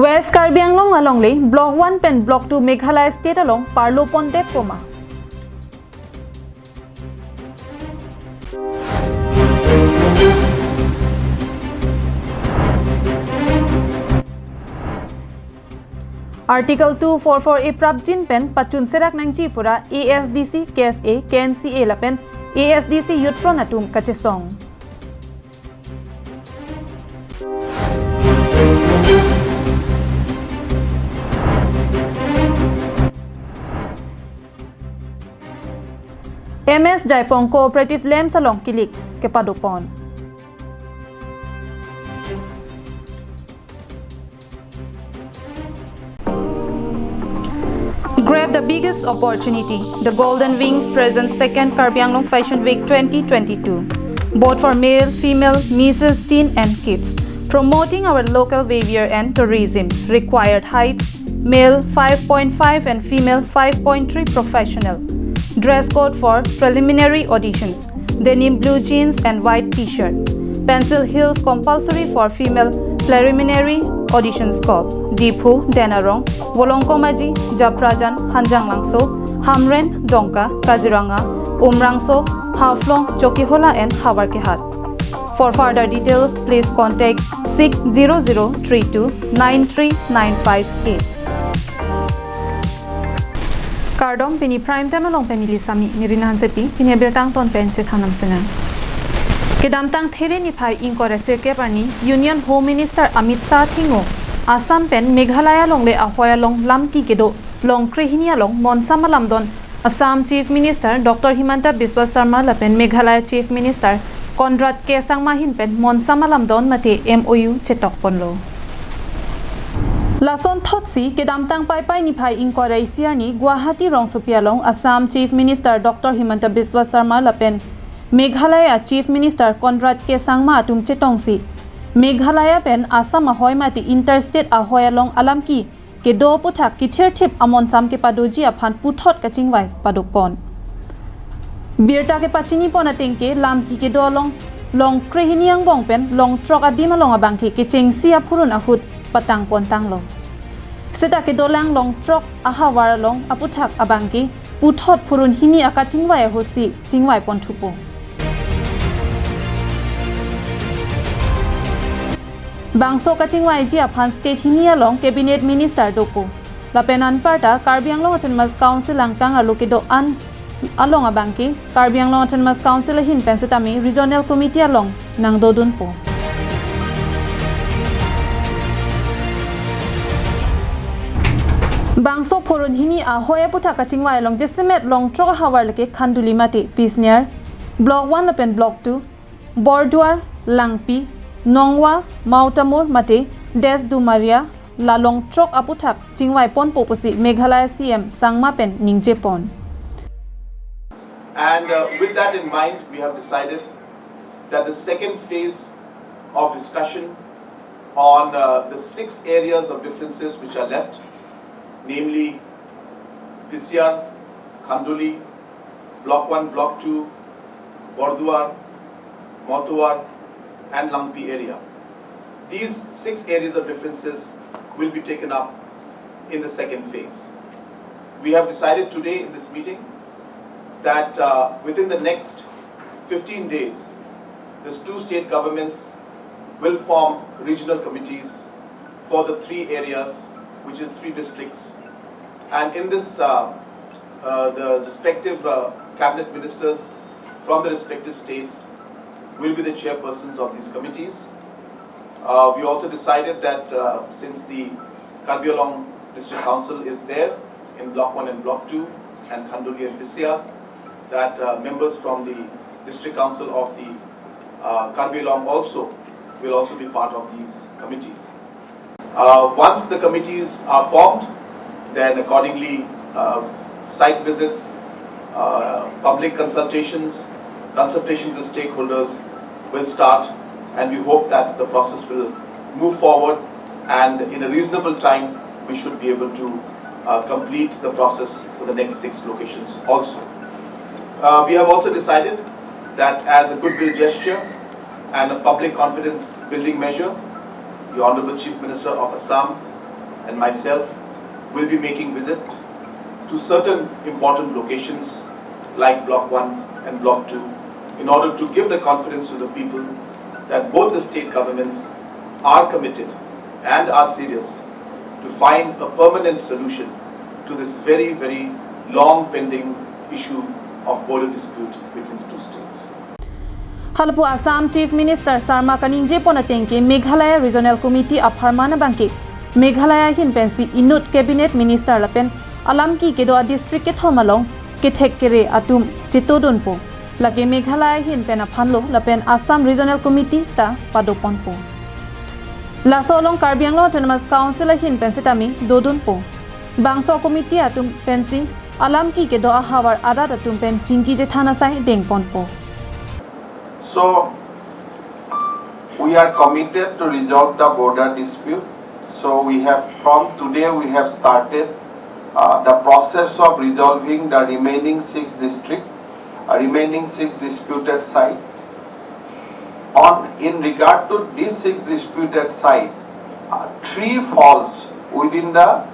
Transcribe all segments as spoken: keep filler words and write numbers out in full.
West Karbi Anglong alongle Block one pen Block two Meghalaya State along parlo pondet poma. Article two four four A prapjin pen pachun serak nangji pura A S D C, K S A, K N C A lapen A S D C Youth Front atum kachesong. M S Jaipong Cooperative Lamps along kilik kepadopon. Grab the biggest opportunity. The Golden Wings presents second Karbi Anglong Fashion Week twenty twenty-two. Both for male, female, misses, teen and kids. Promoting our local behavior and tourism. Required height, male five point five and female five point three professional. Dress code for preliminary auditions. Denim blue jeans and white t-shirt. Pencil heels compulsory for female preliminary auditions call. Diphu, Denarong, Volongkom Aji, Japrajan, Hanjanglangso, Hamren, Dongka, Kaziranga, Umrangso, Haflong, Chokihola and Howraghat. For further details, please contact six zero zero three two nine three nine five eight. Kardom, pini Prime Time along pen neli Sami, Nirina Hansepi, pini abirta angton pen chethan nangsinang. Kedamtang There niphai ingkoi ra sirkep arni Union Home Minister Amit Shah athingo Assam pen Meghalaya alongle ahoi along lamki kedo long krehini along monsam alamdon Assam Chief Minister Doctor Himanta Biswa Sarma lapen Meghalaya Chief Minister Conrad K Sangma ahin pen monsam alamdon mate M O U chetok ponlo. Lason thotsi kedamtang Paipai niphai ingkoi ra isi arni Guwahati rongsopi along Assam Chief Minister Doctor Himanta Biswa Sarma lapen Meghalaya Chief Minister Conrad K Sangma atum chetongsi Meghalaya pen Assam ahoi mate interstate ahoi along alamki kedo aputhak kithirthip amonsam kepadoji aphan puthot kachingvai padopon. Birta kepachinipon atengke lamki kedo along long krehini angbong pen long throk adim along abangke kechengsi aphurun ahut patangpon tanglo. Seta kedolang long throk ahavar along aputhak abangke puthot phurun hini akachingvai ahutsi chingvai ponthupo. Bangso kachingvaiji aphan state hini along cabinet minister dopo. Lapen anparta Karbi Anglong Autonomous Council angkang arlo kedo-an along abangke Karbi Anglong Autonomous Council ahin pen setame Regional Committee along nangdodunpo. Bangso phurun hini ahoi aputhak kachingvai along jasemet long throk ahavar lake Khanduli mate Pisniar, Block one lapen Block two, Borduar, Langpi, Nongwa, Mautamur mate Desdumaria, la long throk aputhak chingvai ponpo pusi Meghalaya C M Sangma pen ningjepon. And uh, with that in mind, we have decided that the second phase of discussion on uh, the six areas of differences which are left, namely Pisiar, Khanduli, Block one, Block two, Borduar, Mautamur, and Langpi area. These six areas of differences will be taken up in the second phase. We have decided today in this meeting that uh, within the next fifteen days, these two state governments will form regional committees for the three areas, which is three districts. And in this, uh, uh, the respective uh, cabinet ministers from the respective states will be the chairpersons of these committees. Uh, we also decided that uh, since the Karbi Anglong District Council is there in Block one and Block two, and Khanduli and Pisiar, that uh, members from the District Council of the uh, Karbi Anglong also will also be part of these committees. Uh, once the committees are formed, then accordingly, uh, site visits, uh, public consultations, consultation with stakeholders will start, and we hope that the process will move forward, and in a reasonable time, we should be able to uh, complete the process for the next six locations also. Uh, we have also decided that as a goodwill gesture and a public confidence building measure, the Honorable Chief Minister of Assam and myself will be making visit to certain important locations like Block one and Block two in order to give the confidence to the people that both the state governments are committed and are serious to find a permanent solution to this very, very long pending issue of border dispute between the two states. Halapu Assam Chief Minister Sarma kaningje pon ateng ke Meghalaya Regional Committee apharman abangke Meghalaya ahin pensi inut Cabinet Minister lapen alamki kedo a district kethom along kethek kere atum chetodunpo. Lake Meghalaya ahin pen aphanlo lapen Assam Regional Committee ta padoponpo. Laso along Karbi Anglong Autonomous Council ahin pen sitame dodunpo. Bangso committee atum pensi alamki kedo ahavar arat atum pen chingki chethan asai dengponpo. So, we are committed to resolve the border dispute. So, we have, from today, we have started uh, the process of resolving the remaining six district, uh, remaining six disputed site. On, in regard to these six disputed site, uh, three falls within the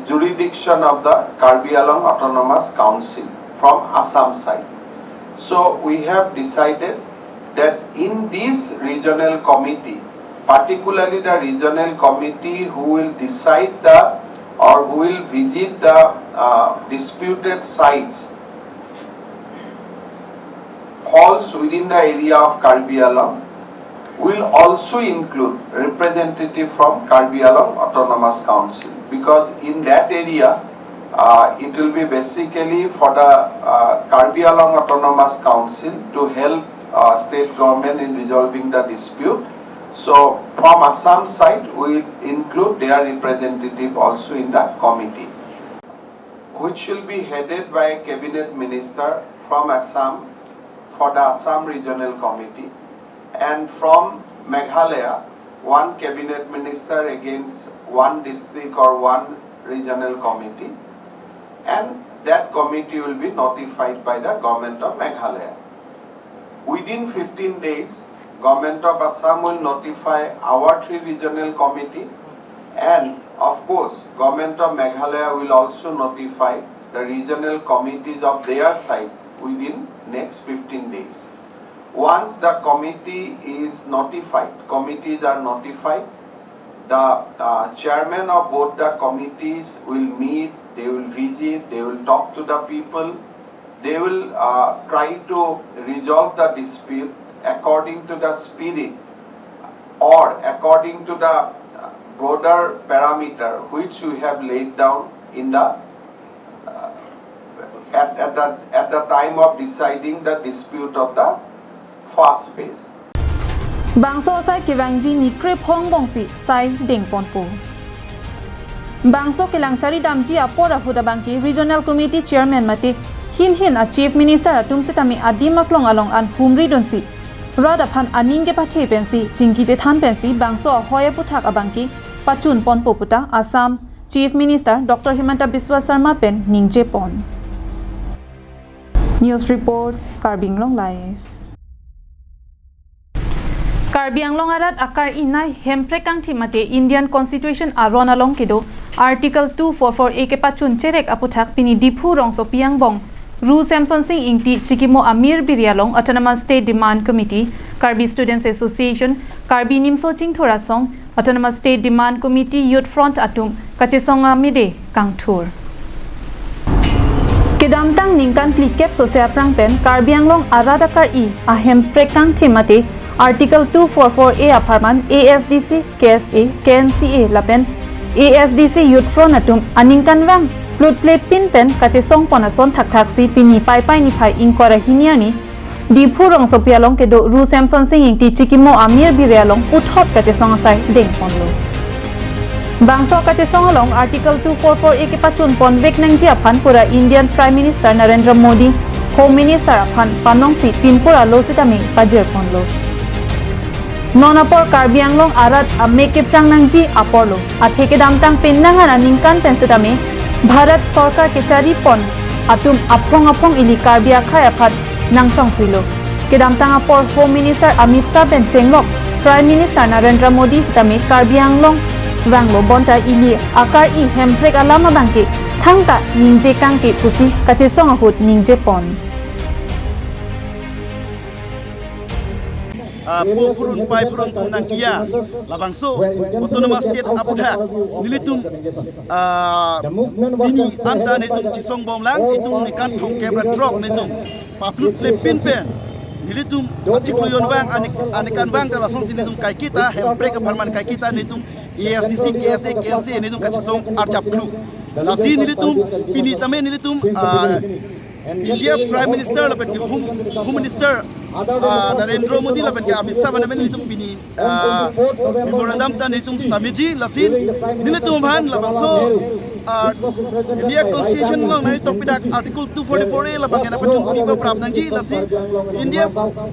jurisdiction of the Karbi Anglong Autonomous Council from Assam side. So we have decided that in this regional committee, particularly the regional committee who will decide the or who will visit the uh, disputed sites, falls within the area of Karbi Anglong will also include representative from Karbi Anglong Autonomous Council, because in that area, uh, it will be basically for the uh, Karbi Anglong Autonomous Council to help uh, state government in resolving the dispute. So from Assam side, we include their representative also in the committee, which will be headed by a cabinet minister from Assam for the Assam Regional Committee, and from Meghalaya, one cabinet minister against one district or one regional committee, and that committee will be notified by the government of Meghalaya. Within fifteen days, Government of Assam will notify our three regional committee, and of course, Government of Meghalaya will also notify the regional committees of their side within next fifteen days. Once the committee is notified, committees are notified, the uh, chairman of both the committees will meet, they will visit, they will talk to the people, they will uh, try to resolve the dispute according to the spirit or according to the uh, broader parameter which we have laid down in the uh, at, at the at the time of deciding the dispute of the first phase. Bangso asai kevangji ni krephongbongsi sai dengponpo. Bangso kelang chari damji apor ahut abangke Regional Committee Chairman mate hin hin a Chief Minister atum sitame adim aklong along an humri dunsi rat aphan aning kepathe pensi chingki chethan pensi bangso ahoi aputhak abangke pachunponpo puta Assam Chief Minister Doctor Himanta Biswa Sarma pen ningjepon. News report, Karbi Anglong Live. Karbi Anglong arat akar-i nei Hemprek kangthim mate Indian Constitution aron along kedo Article two four four A kepachun cherek aputhak pini Diphu rongsopi angbong Ru Semsonsing Ingti chikimo amir biri along Autonomous State Demand Committee, Karbi Students Association, Karbi Nimso Chingthur Asong, Autonomous State Demand Committee, Youth Front atum kachesong amide kangthur. Kedamtang ningkan phlikep sose aphrang pen Karbi Anglong arat akar-i a Hemprek kangthim mate Article two four four A apharman A S D C, K S A, K N C A lapen A S D C Youth Front atum aningkanvang plutple pin pen kachesongpon ason thakthaksi pini Paipai niphai ingkoi ra hini arni Diphu rongsopi along kedo Ru Semsonsing Ingti chikimo amir biri along puthot kachesong asai dengponlo. Bangso kachesong along Article two four four A kepachunponvek nangji aphan pura Indian Prime Minister Narendra Modi, Home Minister aphan panongsi pinpur alo sitame pajirponlo. Non apor Karbi Anglong arat amek keprang nangji aporlo. Athe kedamtang penang an aningkan pen sitame Bharat Sorkar kecharipon atum aphong aphong ili Karbi akhei aphan nangchongthuilo. Kedamtang apor Home Minister Amit Shah pen chenglok Prime Minister Narendra Modi sitame Karbi Anglong vanglo bonta ili akar-i Hemprek alam abangke thangta ningje kangke pusi kachesong ahut ningje pon. Ah, po phurun pai phurun tum nangkiya labangso Autonomous State aputhak nelitum, ah, pini anta nelitum chesong bomlang, itum ningkan thomkep ra throk nelitum paplut lepin pen nelitum achiklo jon vang anik, anikan vang ta lasonsi nelitum kaiketa Hemprek apharman kaiketa nelitum A I C C, K S A, K N C A nelitum kachesong arjap klu. Lasi nelitum pini tame nelitum, ah, India Prime Minister lapen ke Home, Home Minister, ah, Narendra Modi lapen ke Amit Shah aphan nelitum pini, ah, memorandum ta nelitum submit ji. Lasi nelitum aphan labangso, ah, India Constitution along nangtokpidak Article two forty-four A labang ke nangpachongpi paprap nangji. Lasi India,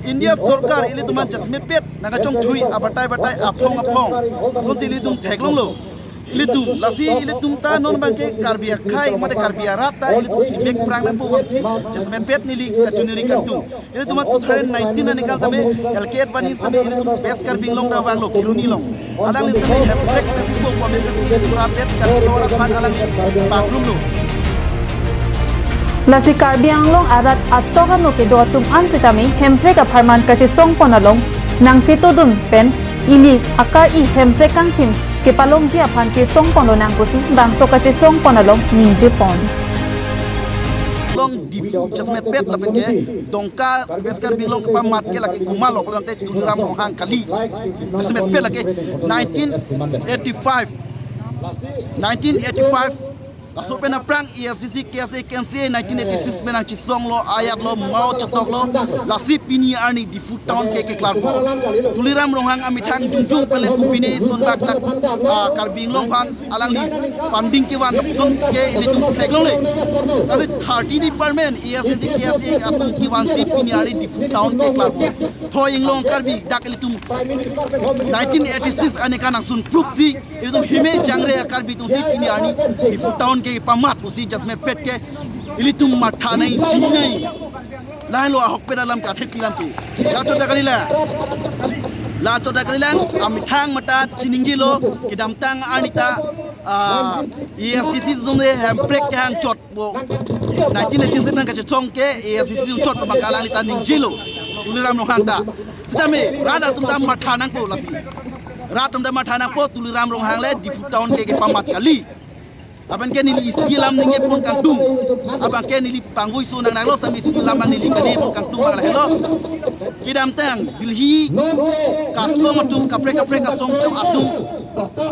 India sorkar ilitum aphan jasemet pet nangkachongthui abatai batai aphong aphong asonsi ilitum theklonglo. Ilitum, lasi ilitum ta non abangke Karbi akhei mate Karbi arat ta ilitum imek prang nangpo abangsi jasemet pet neli kachiningri kangtung. Ilitum two thousand nineteen anikal tame L K Advani tame ilitum West Karbi Anglong ta vanglo Kheroni along. Alangli tame Hemprek nangpo pu amen si ilitum rat det kan tor aphan alangli pangrumlo. Lasi Karbi Anglong arat atok ano kedo atum an sitame Hemprek apharman kachesong pon along nangchetodun pen ili akar-i Hemprek kangthim kepalongji aphan chesong ponlonang pusi bangso kachesong pon along ningje pon. Long Diphu jasemet pet lapen ke Dongka West Karbi Anglong kepamat ke lake komatlo pulo tangte Tuliram Ronghang kali. Jasemet pet lake nineteen eighty-five. Nineteen eighty-five. Laso pen aphrang A I C C, K S A, K N C A nineteen eighty-six pen nangchesonglo, ayatlo, mao chetoklo. Lasi pini arni Diphu town ke keklarpo. Tuliram Ronghang amethang jongjong pen le kopine sonbak dak, ah, Karbi Anglong aphan alangli funding kevan son ke ilitum theklongle. Lasi thirty department A I C C, K S A atum kevansi pini arni Diphu town keklarpo. Thoi inglong Karbi dak ilitum nineteen eighty-six anikan nangsun proof si ilitum hime jangre a-Karbi atumsi pini arni Diphu town kepamat pusi jasemet pet ke ilitum matha nai, chini nai. Lahenlo ahokpet alam ke, athepi alam ke. La chot ta kalilang. La chot ta kalilang, amethang matha chiningjelo, kedamtang arni ta, ah, A I C C atum le Hemprek kehang chot bo. Nineteen eighty-seven kachesong ke A I C C atum chot abang ke alangli ta ningjelo. Tuliram Ronghang ta. Sitame, rat atum ta matha nangpo lasi. Rat atum ta matha nangpo, Tuliram Ronghang le Diphu town ke kepamat kali. Abang ke neli isi alam ningje pon kangtung. Abang ke neli pangvoi so nang nanglo sami isi alam abang neli kali pon kangtung abang lahelo. Kedamtang Delhi CASCOM atum kaprek kaprek asong chau atum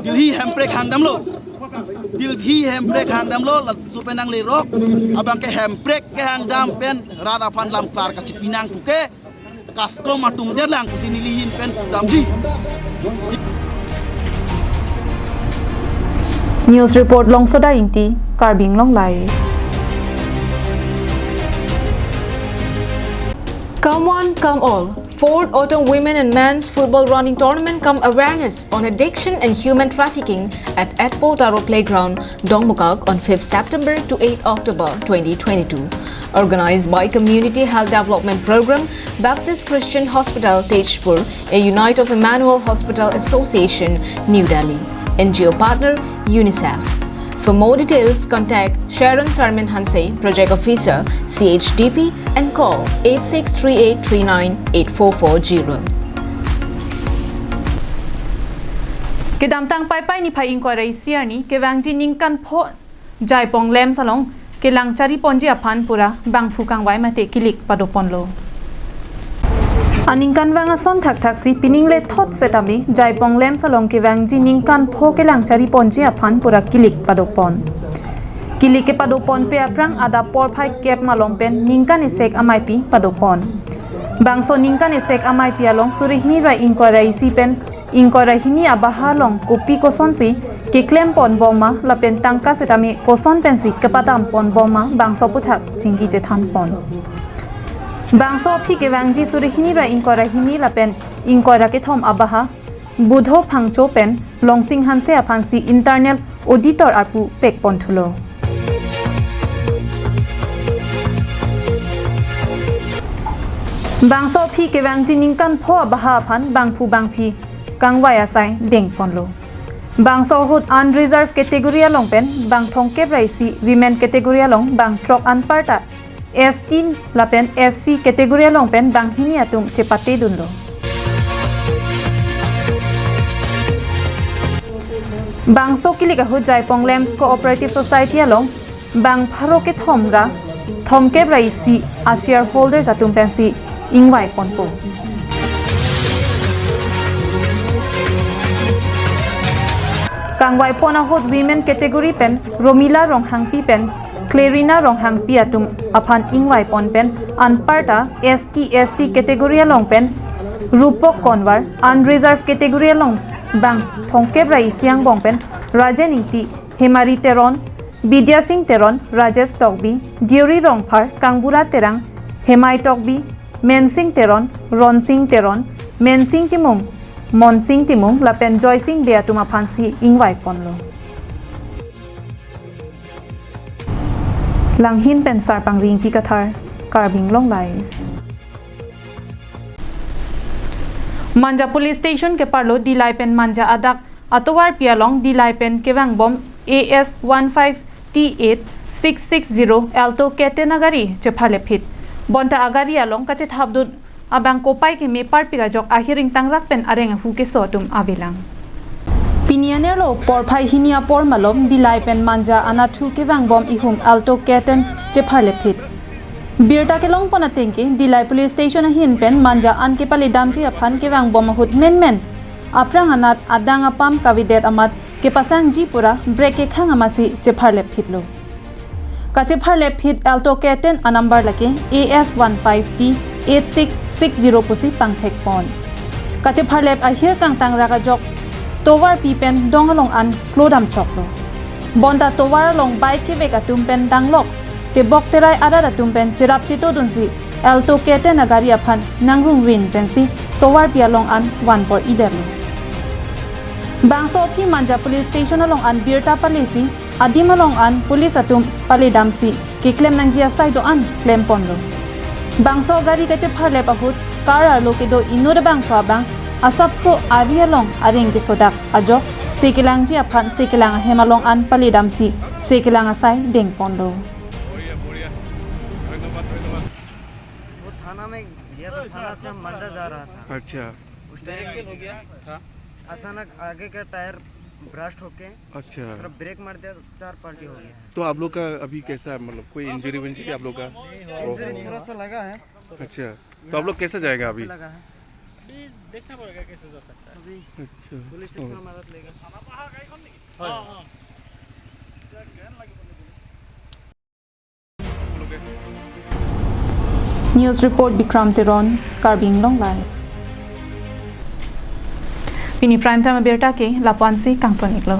Delhi Hemprek hangdamlo. Delhi Hemprek hangdamlo, laso pen nanglerok abang ke Hemprek kehangdam pen rat aphan lam klar kachipi nang puke CASCOM atum derlang pusi neli ahin pen damji. News report Longsodar Ingti, Karbi Anglong Live. Come one, come all. Fourth Autumn Women and Men's Football Running Tournament cum Awareness on Addiction and Human Trafficking at Etpo Taro Playground, Dongmukak on fifth September to eighth October twenty twenty-two. Organized by Community Health Development Program, Baptist Christian Hospital, Tezpur, a unit of Emmanuel Hospital Association, New Delhi. N G O partner, UNICEF. For more details, contact Sharon Sarmin Hanse, Project Officer, C H D P, and call eight six three eight three nine eight four four zero. Kedamtang Paipai niphai ingkoi ra isi arni kevangji ningkan pho Jaipong LAMPS along kelang chari ponji aphan pura bangphu kangvai mate kilik pado ponlo. Aningkanvang ason thakthaksi pining le thot setame Jaipong LAMPS along kevangji ningkan pho kelang chari ponji aphan pura kilik pado pon. Kilik kepado ponpe aphrang adap porphai kep malom pen ningkan isek ameipi pado pon. Bangso ningkan isek ameipi along suri hini ra ingkoi ra isi pen ingkoi ra hini abaha along kopi kosonsi keklem pon bom ma lapen tangka setame koson pensi kepadam pon bom ma bangso aphuthak chingki chethan pon. Bangso aphi kevangji suri hini ra ingkoi ra hini lapen ingkoi ra kethom abaha Budho Phangcho pen Longsing Hanse aphansi internal auditor arpu pek pon thulo. Bangso aphi kevangji ningkan pho abaha aphan bangphu bangphi kangvai asai deng ponlo. Bangso ahut unreserved category along pen bang thomkep ra isi, women category along bang throk anparta S T lapen S C category along pen bang hini atum chepate dunlo. Bangso kilik ahut Jaipong Lamps Cooperative Society along bang pharo kethom ra thomkep ra isi a shareholders atum pensi ingvai ponpo. Kangvai pon ahut women category pen Romila Ronghangpi pen Clarina Ronghangpi atum aphan ingvai pon pen anparta S T S C category along pen Rupok Konwar, unreserved category along bang thomkep ra isi angbong pen Rajen Ingti, Hemari Teron, Bidya Sing Teron, Rajesh Tokbi, Deori Rongphar, Kangbura Terang, Hemai Tokbi, Mensing Teron, Ronsing Teron, Mensing Timung, Monsing Timung lapen Joysing Bey atum aphansi ingvai ponlo. Langhin pen Sarpangri Ingti Kathar, Karbi Anglong Live. Manja Police Station keparlo Dillai pen Manja adak atovarpi along Dillai pen kevangbom A S one five T eight six six zero Alto K ten agari chepharlepphit. Bonta agari along kachethapdun abang kopai keme parpik ajok ahir ingtangrak pen areng ahu keso atum avelang. Pini anerlo porphai hini apor malom Dillai pen Manja anatthu kevangbom ihum Alto K ten chepharlepphit. Birta kelong pon atengke Dillai Police Station ahin pen Manja an kepaledamji aphan kevangbom ahut menmen aphrang anat adang apam kavedet amat kepasangji pura brake kekhang amatsi chepharlepphitlo. Kachepharlepphit Alto K ten anumber lake A S one five T eight six six zero pusi pangthek pon. Kachepharlep ahir kangtangrak ajok tovarpi pen dong along an klodam choklo. Bonta tovar along bike kevek atum pen danglok tebok terai arat atum pen cherap chetodunsi Alto K ten agari aphan nangrungrin pensi tovarpi along an van por-idetlo. Bangso aphi Manja Police Station along an birta palesi adim along an police atum paledamsi keklem nangji asai do-an klem ponlo. Bangso gari kachepharlep ahut car arlo kedo inut abangphu abang asapso ari along areng kesodak ajok sekelangji aphan sekelang ahem along an paledamsi sekelang asai deng ponlo. वो थाना में गया था, थाना से हम मांझा जा रहा था। अच्छा। उस टाइम अचानक आगे का टायर ब्रस्ट होके अच्छा। थोड़ा ब्रेक मार दिया तो चार पलटी हो गया है। तो आप लोग का अभी कैसा है, मतलब कोई इंजरी विंजरी आप लोग का? इंजरी थोड़ा सा लगा है। अच्छा। तो आप लोग कैसे जाएगा अभी? लगा है। अभी देखना पड़ेगा कैसे जा सकता है। अभी अच्छा। पुलिस से थोड़ा मदद लेगा। हाँ, हाँ। News report Bikram Teron, Karbi Anglong Live. Pini prime time abirta ke lapu-ansi kangton-iklo.